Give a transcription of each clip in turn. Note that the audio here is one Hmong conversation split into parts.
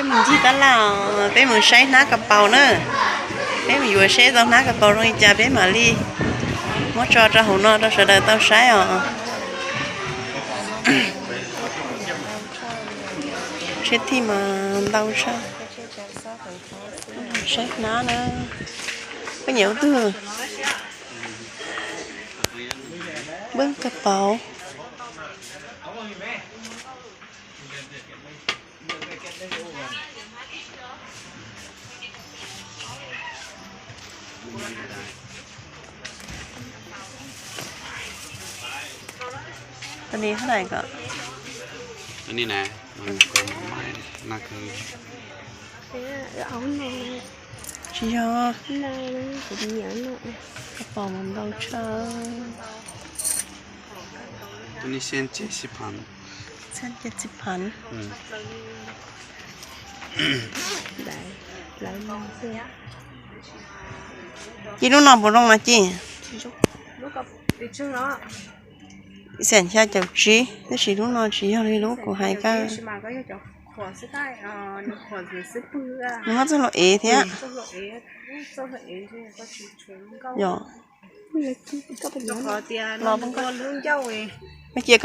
Peb mus ncig tab laj os, peb mus saib hnab ka paus na. Peb mus yuav seb tau hnab ka paus zoo li cas peb mam li muab tso rau hauv no rau sawv daws tau saib os. Tshiab thij mas ntau tshaj. Saib hnab na. Koj nyiam ua twg? Npawb ka paus. Tus ni hnab ko. Tus ni na, na ko. Tsis yog. Ka paus mas ntau tshaj. Tus ni xya caum xya phav. Xya caum xya phav. Ci lub no puas zoo no ci? Xya caum tsib, tab sis lub no tsis yog li lub kuv hais koj. Nws muab txoj hlua ev thiab. Yog. Los cia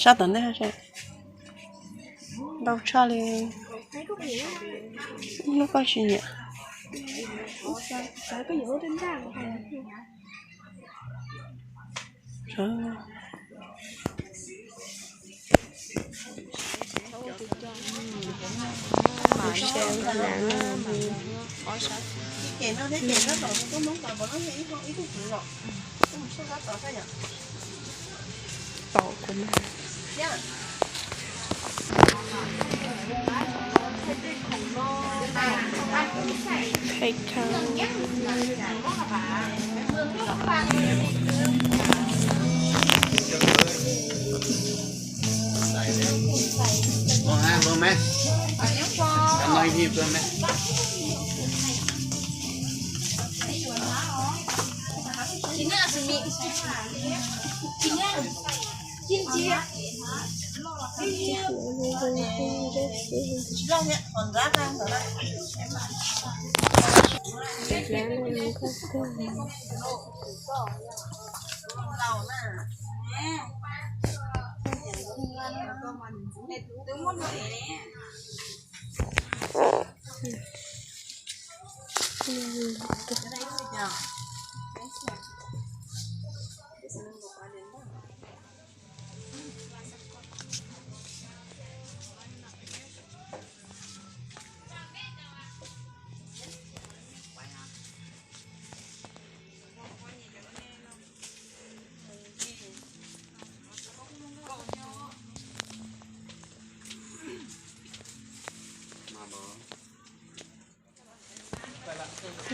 sab tom ntej. Ntau tshaj li. Lub koj tsis nyiam.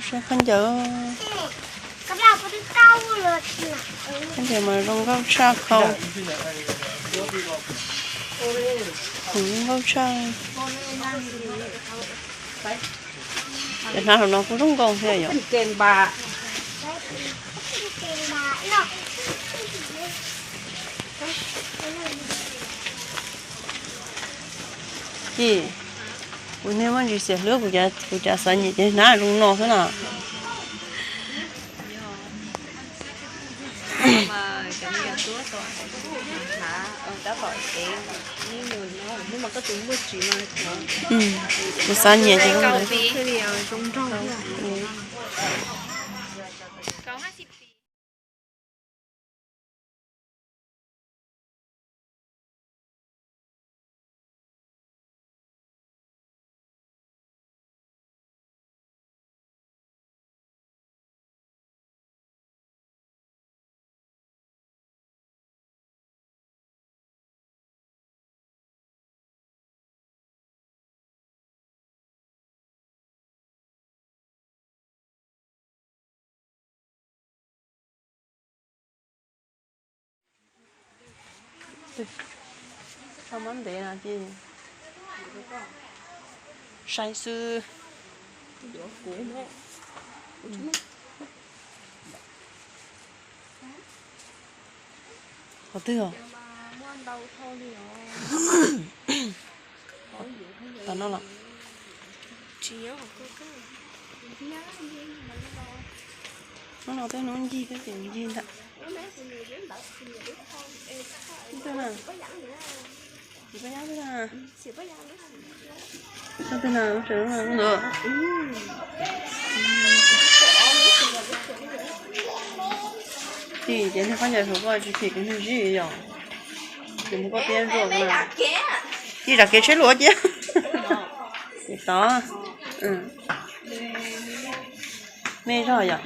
Saib khaub ncaws. Khaub ncaws mas zoo nkauj tshaj khau. Zoo nkauj tshaj. Cov hnab hauv no kuj zoo nkauj thiab yom. Ci, kuv niag muaj ntsis xiam hlwb, kuv cov xav nyiam ces hnab zoo no xwb na. Kuv xav nyiam ces zoo ntawd. Tau muab ntev no ces saib xwb. Qhov twg os? Tau no los? Hnub no tej hnub ncig thiab ces ncig ntag. Tig ces niag khaub ncaws saum koj tsis phim kuv niag zib yom. Ces mus koj tiab ntsuag na. Tig zam kev tsheb luaj cia. Ces tod. Me zog yom.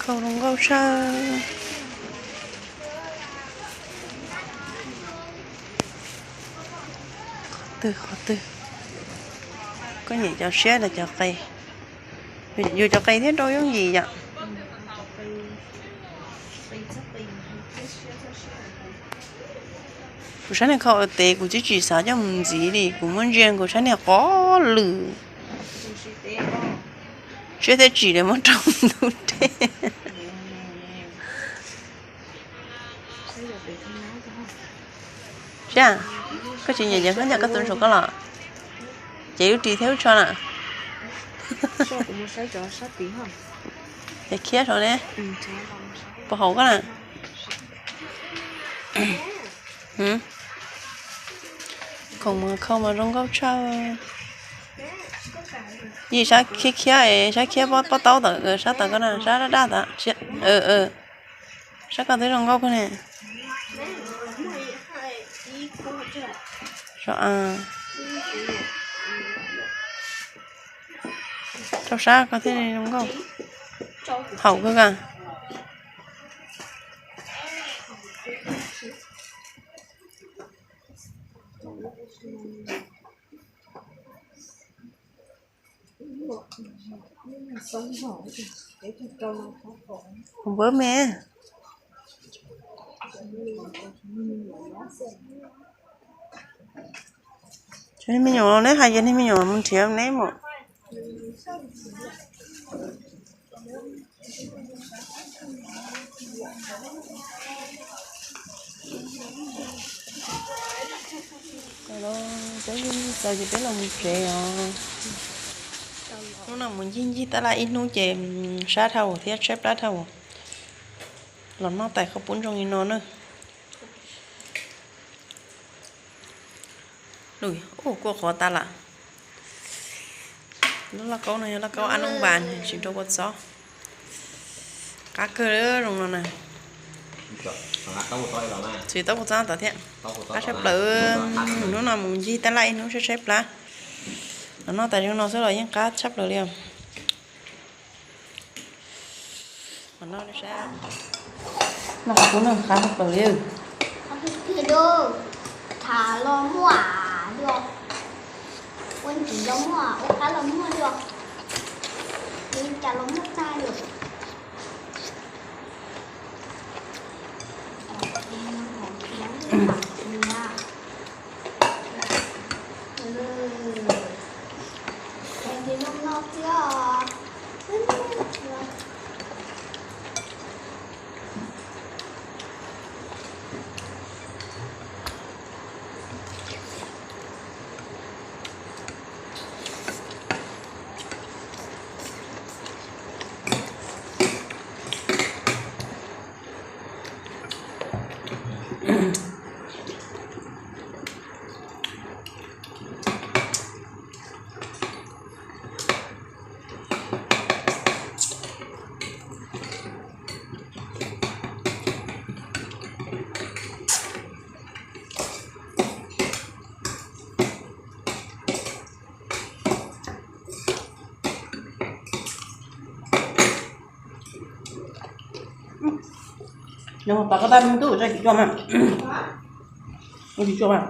Khau zoo nkauj tshaj. Qhov twg qhov twg? Koj nyiam cov siab los cov qe? Yus cov qe thiab rau yooj yim yom. Kuv saib niag khau tes kuv twb tsis xav coj mus ntxiv li, kuv muab ntsia kuv saib niag qos lwm. Siab thiab tsim lawv muab rau ntug dej. Saib, koj tsis nyiam ces koj nyiam koj tus saum koj los. Ces lub ris thiab lub tsho na. Ces khiab saud ne. Puas haum koj na? Khoom mas khau mas zoo nkauj tshaj. Yim sab khiab khiab es sab khiab pob taub tom sab tom koj na, sab daj daj tom. Sab koj twb zoo nkauj kawg ne. Rau sab koj thiaj zoo nkauj. Haum kawg kawg. Npawb me. Niag me nyuam neb hais ces niag me nyuam mus nrhiav neb mus. Peb txaus ces peb los mus tsev os. Hnub no mus ncig ncig tab laj ib hnub ces sab dhau thiab tshaib plab dhau. Los noj tais khaub poob ntsoog li no na. Ua kuj qhuav tas lawm. Lub lauj kaub no yog lauj kaub ab noob npas tsis rau kua txob. Qab kawg zoo no na. Txiv taub kua txob tas thiab. Qab tshaj plaws. Hnub no mus ncig tab laj ib hnub tshaib tshaib plab. Los noj tas zoo no xwb los yeej qab tshaj plaws li os. Noj qhov kub no qab tshaj plaws li. Tham los muaj, ua ntsis los muaj, ua qab los muaj li. Li cas los muaj tag li. Nws pas koj tab ntub tso tsis tsuag mas. Tsis tsuag mas.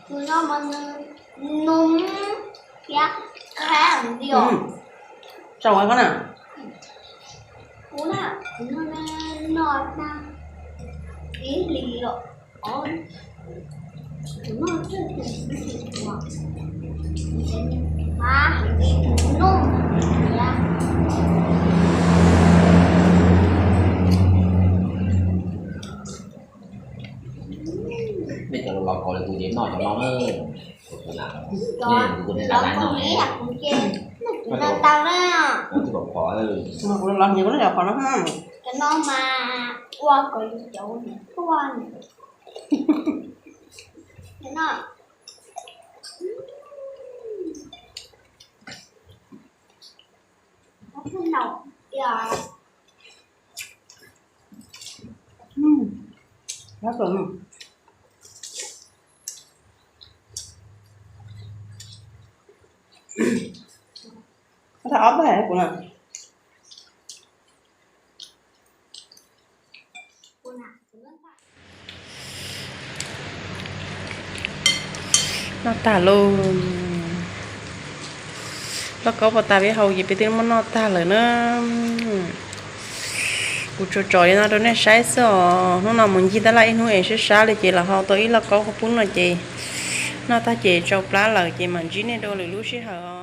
Tus no mas nws num thiab qab nti os. Tsaus qab na. Kuv na, kuv no na, noj tag ib hlis los. Nej cov los kov lawm tus ces noj cov no na. Tus tus na, tus tus na, tus tus na, tus tus na. Tus tus na, tus tus na. Cov no mas ua kom yus cov niam tuaj no. Ob pab kuv na. Noj tag lauj. Lauj kaub pov tas peb haus ces peb twb muab noj tag lawm na. Kuv tsuas tso li no rau nej saib xwb os. Hnub no mus ncig tab laj ib hnub es sab sab li ces los haus tau ib lauj kaub pub no ces noj tag ces tsau plab lawm ces mam ntsib nej dua lwm lub sij hawm os.